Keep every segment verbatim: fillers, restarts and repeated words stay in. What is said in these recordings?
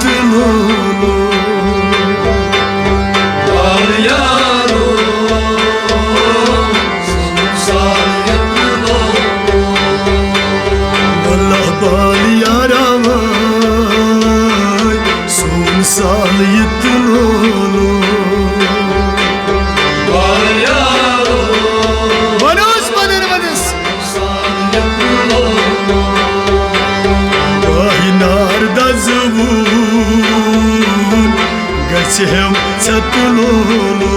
تہٕ لولو۔ بال یارو، سُنسال یہِ تہٕ لولو۔ واللہ بال یارا وٲے، سُنسال یہِ تہٕ لولو۔ بال یارو۔ ونُس، ونُن، ونُس۔ واہ نار دزوُن، گژھِ ہٮ۪م ژھٮ۪تہٕ لولو۔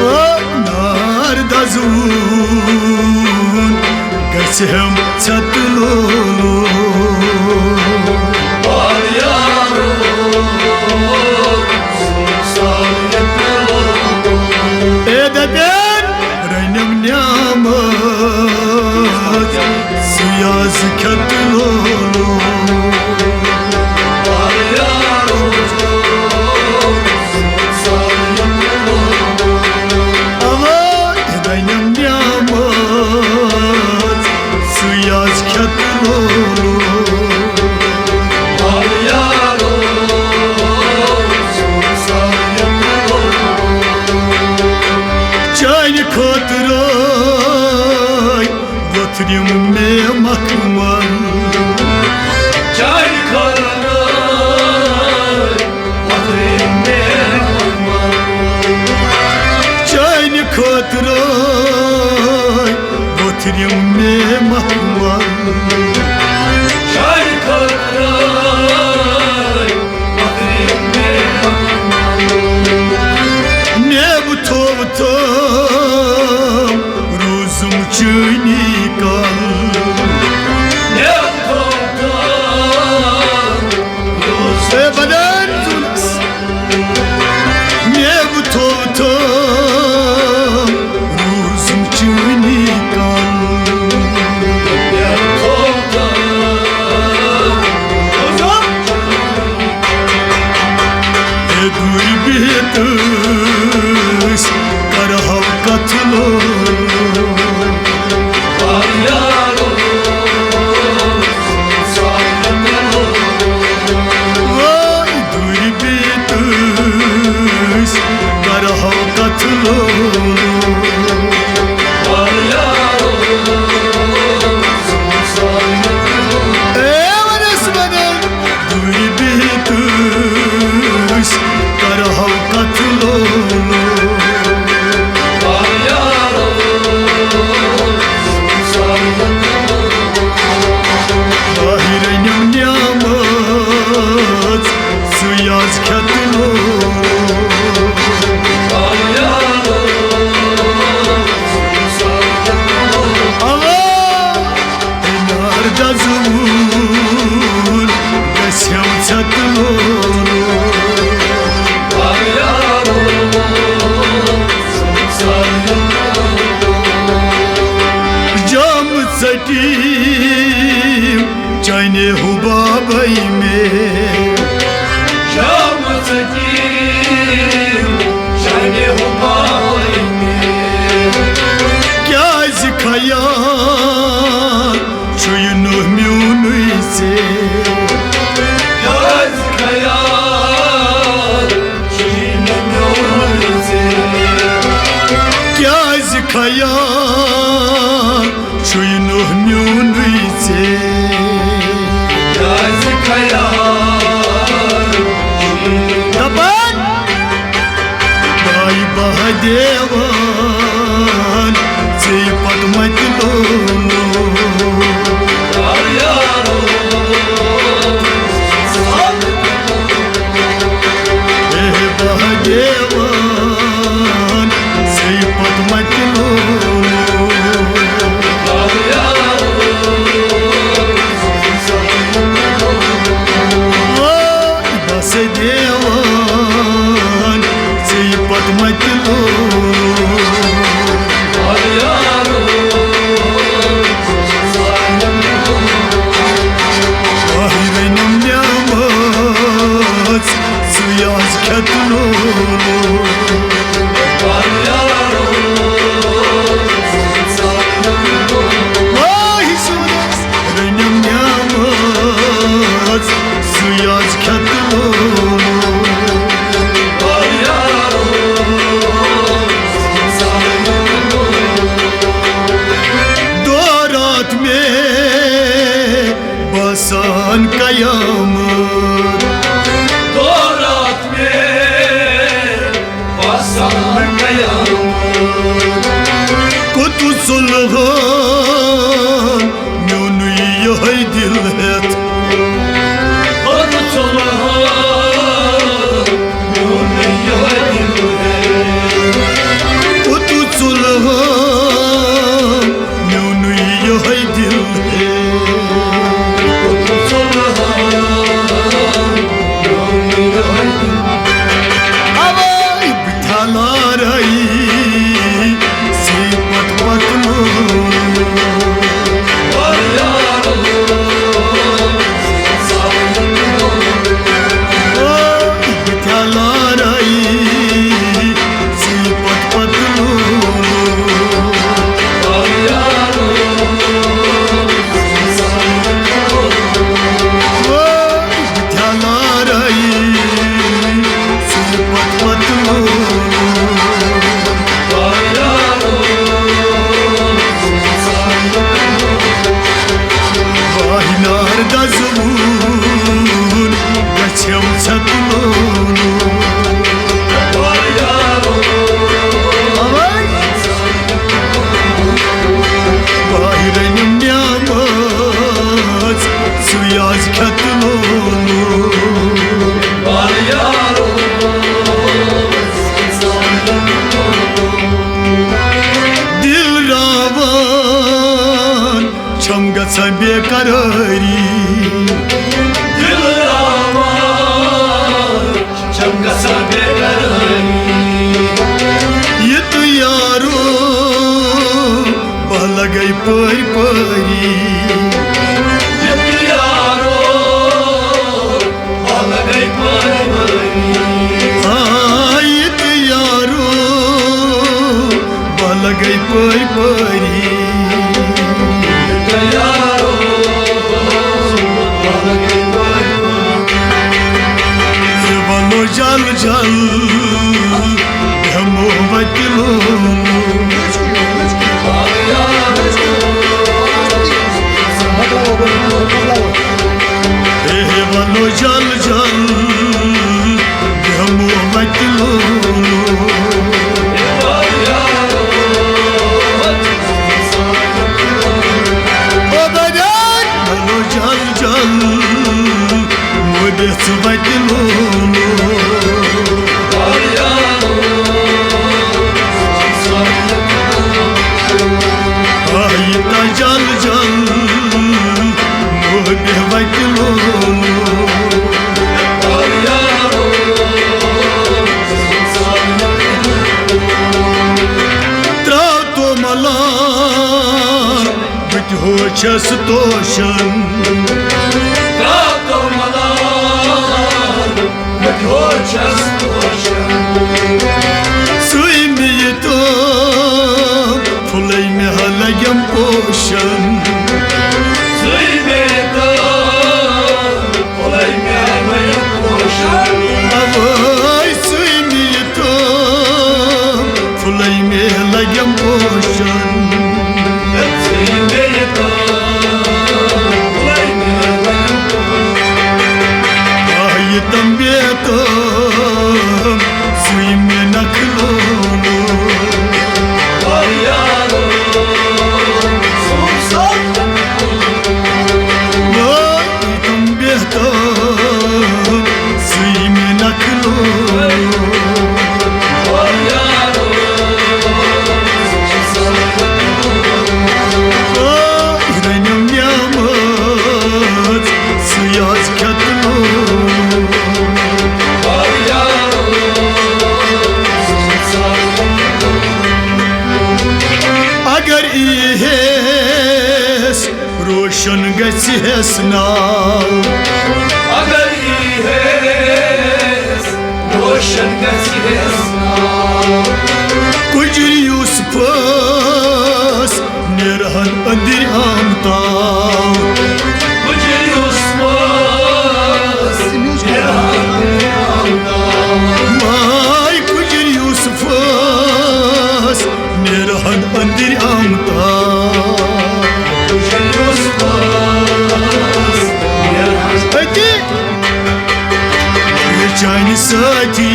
واہ نار دزوُن، گژھِ ہٮ۪م ژھٮ۪تہٕ لولو۔ اے دَپٮ۪ن رٔنِم نعمت، سُے آز کھٮ۪تہٕ لولو۔ اَوَے رٔنِم نعمت، سُے آز کھٮ۪تہٕ لولو۔ چانہِ خٲطرٕ وۄتھرِم مےٚ مخمل۔ چانہِ خٲطرٕ وۄتھرِم مےٚ مخمل۔ چانہِ خٲطرٕ وۄتھرِم مےٚ مخمل۔ چانہِ خٲطرٕ وۄتھرِم مےٚ مخمل۔ مےٚ بہٕ تھوٚو تھوٚو روٗزُم چٲنی کل۔ مےٚ بہٕ تھوٚو تھوٚو روٗزُم اے بدن زُنس۔ مےٚ بہٕ تھوٚو تھوٚو روٗزُم چٲنی کل۔ مےٚ بہٕ تھوٚو تھوٚو روٗزُم اے دوٗرِ بِہِتھ أسۍ کرہو کتھٕ لولو۔ اے دوٗرِ بِہِتھ أسۍ کرہو کتھٕ لولو۔ اے ونس ونن دوٗرِ بِہِتھ أسۍ کرہو کتھٕ لولو۔ باہر أنِم نعمت، سُے آز کھٮ۪تہٕ لولو۔ اوا۔ نار دزوُن گژھٮ۪م ژھٮ۪تہٕ لولو۔ جام ژٹِم چانہِ حُبابے مےٚ۔ جام ژٹِم چانہِ حُبابے مےٚ۔ کیٛازِ خیال چھُے نہٕ میونُے ژےٚ؟ کیٛازِ خیال چھُے نہٕ میونُے ژےٚ؟ کیٛازِ خیال چھُے نہٕ میونُے ژےٚ؟ کیٛازِ خیال چھُے نہٕ دپان باے بہہ دیوان ژے پتہٕ متہِ لولو۔ اے بہہ دیوان ژے پتہٕ متہِ لولو۔ بس دیوان ژے پتہٕ متہِ لولو۔ باہر أنِم نعمت، سُے آز کھٮ۪تہٕ لولو۔ بے قرٲری۔ دِل آوارٕ چھَم گژھان بے قرٲری۔ یہِ تہٕ یارو بہٕ لگے پٲرۍ پٲری۔ یہِ تہٕ یارو بہٕ لگے پٲرۍ پٲری۔ آ، یہِ تہٕ یارو بہٕ لگے پٲرۍ پٲری۔ ہے ولو جل جل، بیہمو وتہِ لولو۔ ہے ولو جل جل، بیہمو وتہِ لولو۔ او دادیان، بولو جل جل، مودیس وتہِ لولو۔ آیہِ تا جل جل، مودیس وتہِ لولو۔ ترٛاو تو ملال، بہٕ تہِ ہوچھس توشن۔ ترٛاو تو ملال، بہٕ تہِ ہوچھس توشن۔ سُے مےٚ یہِ تہٕ پھُلے مےٚ لگٮ۪م پوشن۔ سُے مےٚ یہِ تہٕ اوے سُے مےٚ یہِ تہٕ پھُلے مےٚ لگٮ۪م پوشن۔ آیہِ تم بے تم سُے مےٚ نکھٕ لولو۔ آیہِ تم بے تم سُے مےٚ نکھٕ لولو۔ رنم نعمت سُے آز کھٮ۪تھ لولو۔ اگر یی ہے روشن گژھِ ہٮ۪س ناو۔ اگر یی ہٮ۪س، روشن گژھِ ہٮ۪س ناو۔ کُجر یوسفس نیرہن أندٕرۍ آمتاو۔ کُجر یوسفس نیرہن أندٕرۍ آمتاو۔ ماے کُجر یوسفس نیرہن أندٕرۍ آمتاو۔ أتی یہِ چانہِ سۭتی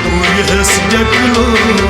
کوٚر ہٮ۪س ڈٮ۪کہٕ لولو۔